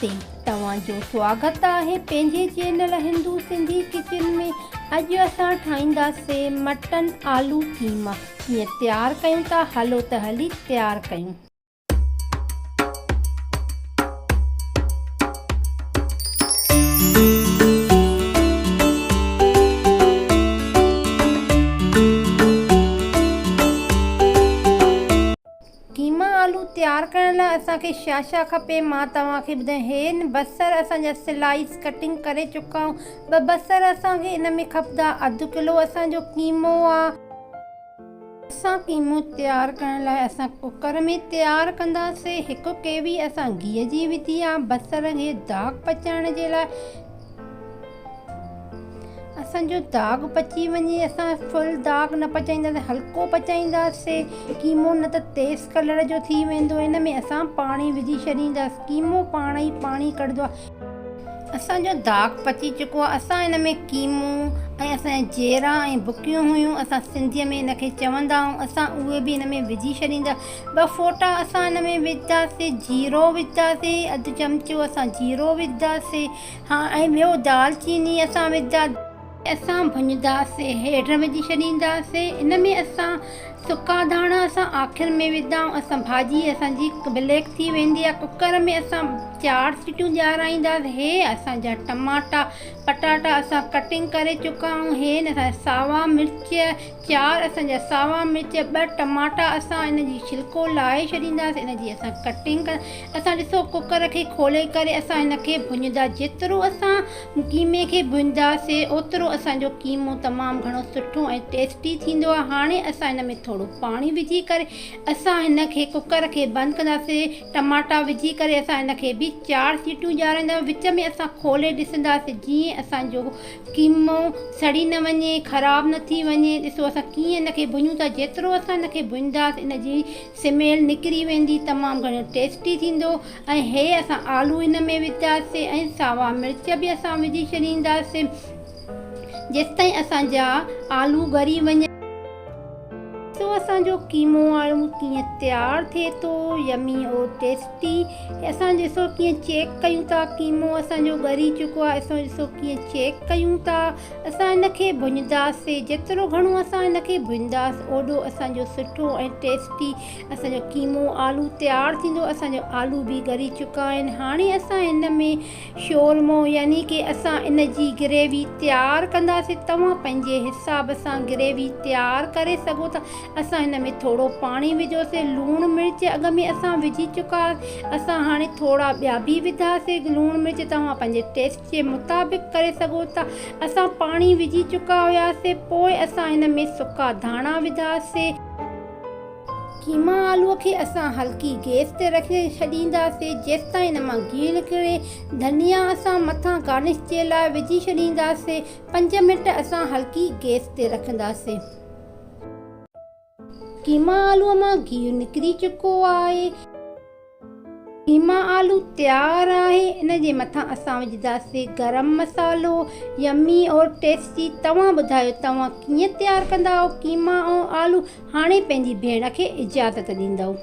نمستي توهان جو سواگت آهي پنهنجي چينل هندو سنڌي ڪچن ۾ اڄ اسان ٺاهينداسي مٽن آلو قيما ڪيئن تيار ڪيون ٿا هلو ته هلي تيار ڪيون. قيما آلو تيار ڪرڻ لاء اسان کي ڇا ڇا کپي مان توهان کي ٻڌايان هي بصر اسان جا سلائس ڪٽنگ ڪري چڪا آهيون ٻه بصر اسان کي ان ۾ کپندا اڌ ڪلو اسان جو قيمو آ. اسان قيمو تيار ڪرڻ لاء اسان ڪوڪر ۾ تيار ڪنداسي هڪ ڪيوي اسان گيهه جي وڌي آ بصر کي داغ پچائڻ جي لاء اسان جو داغ پچي وڃي اسان فل داغ نه پچائينداسين هلڪو پچائينداسين قيمو نه ته تيز ڪلر جو ٿي ويندو ان ۾ اسان پاڻي وجهي ڇڏينداسين قيمو پاڻ ئي پاڻي ڪڍندو آهي اسان جو داغ پچي چڪو آهي اسان ان ۾ قيمو ۽ اسان جا جيرا ۽ بڪيون هيون اسان سنڌيء ۾ ان کي چوندا آهيون اسان اهي به ان ۾ وجهي ڇڏيندا ٻه ڦوٽا اسان ان ۾ وجهنداسين جيرو وجهنداسين اڌ چمچو اسان جيرو وجهنداسين ها ۽ ٻيو دال چيني اسان وجهندا. اسان ڀڃنداسين هيڊ وجهي ڇڏينداسين ان ۾ اسان سڪا ڌاڻا اسان آخر ۾ وجهندا آهيون اسان ڀاڄي اسان جي بليڪ ٿي ويندي آهي ڪڪر ۾ اسان چار سيٽيون ڏيارائينداسين هي اسان جا ٽماٽا پٽاٽا اسان ڪٽنگ ڪري چڪا آهيون هي اسان جا ساوا مرچ چار اسان جا ساوا مرچ ٻه ٽماٽا اسان ان جي ڇلڪو لاهي ڇڏينداسين ان جي اسان ڪٽنگ اسان ڏسو ڪڪر کي کولي ڪري اسان هن کي ڀڃندا جيترو اسان قيمي کي ڀڃنداسين اوترو اسان جو قيمو تمام گهڻو سٺو ۽ ٽيسٽي ٿيندو آهي هاڻي اسان هن ۾ ٿورو پاڻي وجهي ڪري اسان هن کي ڪڪر کي بند ڪنداسين ٽماٽا وجهي ڪري اسان هن کي به چار سيٽيون ڏياريندا وچ ۾ اسان کولي ڏسنداسين جيئن اسان جو قيمو سڙي نه وڃي، خراب نه ٿي وڃي، ڏسو اسان ڪيئن ان کي ڀڃون ٿا، جيترو اسان ان کي ڀڃنداسين ان جي سميل نڪري ويندي، تمام گهڻو ٽيسٽي ٿيندو ۽ هي اسان آلو ان ۾ وجهنداسين ۽ ساوا مرچ به اسان وجهي ڇڏينداسين جيستائين اسان جا آلو ڳري وڃن. ڏسو اسان جو قيمو آلو ڪيئن تيار ٿئي ٿو يمي اور ٽيسٽي اسان ڏسو ڪيئن چيڪ ڪيون ٿا قيمو اسان جو ڳري چڪو آهي اسان ڏسو ڪيئن چيڪ ڪيون ٿا اسان ان کي ڀڃنداسي جيترو گهڻو اسان ان کي ڀڃنداس اوڏو اسان جو سٺو ۽ ٽيسٽي اسان جو قيمو آلو تيار ٿيندو اسان جو آلو به ڳري چڪا آهن هاڻي اسان هن ۾ شورمو يعني ڪي اسان ان جي گريوي تيار ڪنداسين توهان پنهنجي حساب سان گريوي تيار ڪري سگهو ٿا اسان هن ۾ ٿورو پاڻي وجهوسين لوڻ مرچ اڳ ۾ اسان وجهي چڪا اسان هاڻي ٿورا ٻيا به وڌاسين لوڻ مرچ توهان پنهنجي ٽيسٽ جي مطابق ڪري سگهو ٿا اسان پاڻي وجهي چڪا هياسين پوء اسان هن ۾ سڪا ڌاڻا وڌاسين. قيما آلوء کي اسان هلڪي گيس تي رکي ڇڏينداسين جيستائين ان مان گيهه نڪري. ڌنيا اسان مٿان گارنش جي لاء وجهي ڇڏينداسين. پنج منٽ اسان هلڪي گيس تي رکنداسين. قيما آلوء مان گيهه نڪري چڪو آهي. قيما آلو تيار آهي ان جي مٿان اسان وجهنداسين گرم مصالحو يمي اور ٽيسٽي توهان ٻڌايو توهان ڪيئن تيار ڪندا آهيو قيما ۽ آلو هاڻي پنهنجي ڀيڻ کي اجازت ڏيندؤ.